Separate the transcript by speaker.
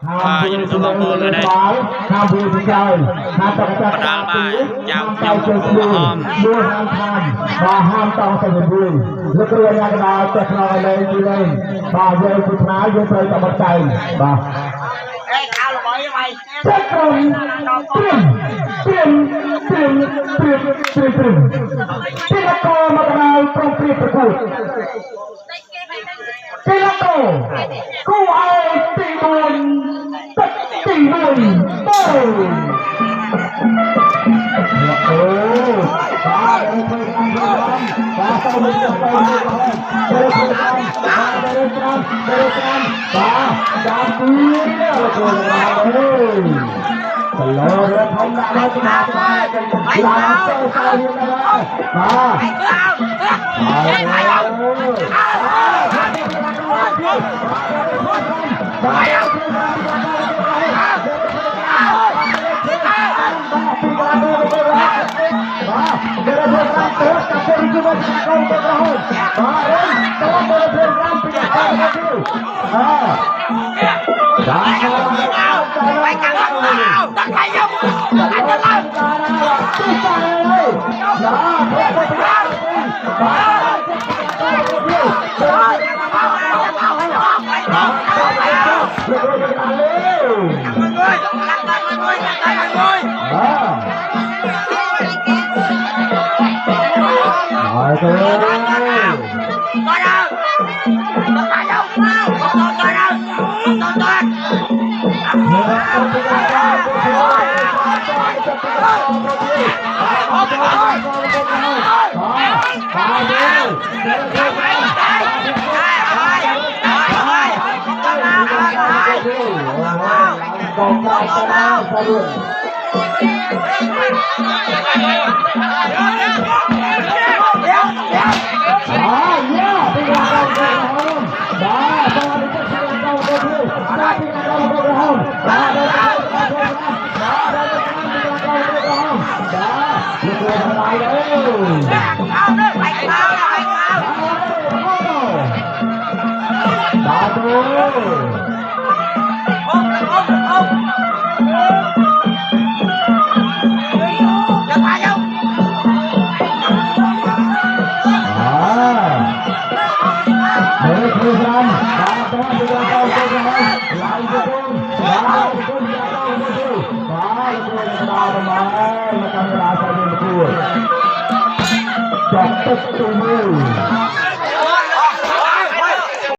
Speaker 1: បាទជំរាបសួរបងប្អូនថ្ងៃនេះ
Speaker 2: ហាមវាពីក្រោយហាមតក
Speaker 1: បដាល់បាទចៅខ្ញុំកំពូលក្រហម
Speaker 2: មួយហាមខានបាទហាមតង់ទៅមួយលោកគ្រូអាជ្ញាកណ្ដាលចេះខ្នងឲ្យលេងទីលេងបាទយើងពីថ្នាលយើងត្រូវតែបត់ចែងបាទ
Speaker 3: អេខោល្បីម៉ៃ
Speaker 2: ចេះក្រុមត្រៀមត្រៀមត្រៀមត្រៀមត្រៀមត្រៀមទីលកមកដល់ក្រុមព្រៀបប្រកួតទីលកគូឲ្យទី4ទឹកទី1ទៅអូបាទធ្វើតាមបាទទៅទៅទៅទៅបាទទៅតាមទៅតាមបាទតាមទីលោកគ្រូបាទអើយ កលោរធំដាក់ដល់ស្មាតឡើងទៅទៅរៀនដល់បាទ
Speaker 3: បាយកាំងដាក់ថៃយកដាក់ទៅឡើង មួយដាក់ទៅមួយដាក់ទៅមួយ
Speaker 2: ហើយទៅ
Speaker 3: គាត់ដល់ដាក់យកគាត់ដល់គាត់
Speaker 2: បាទ
Speaker 3: អូអូអូយកថៃយក
Speaker 2: ហើយគ្រូស្រាំបាទតោះទៅដល់ទៅទៅឡើងទៅបាទគុំដល់ទៅទៅបាទគ្រូដល់មកមកកាមេរ៉ាសាយមកគួរចប់ទឹកទី1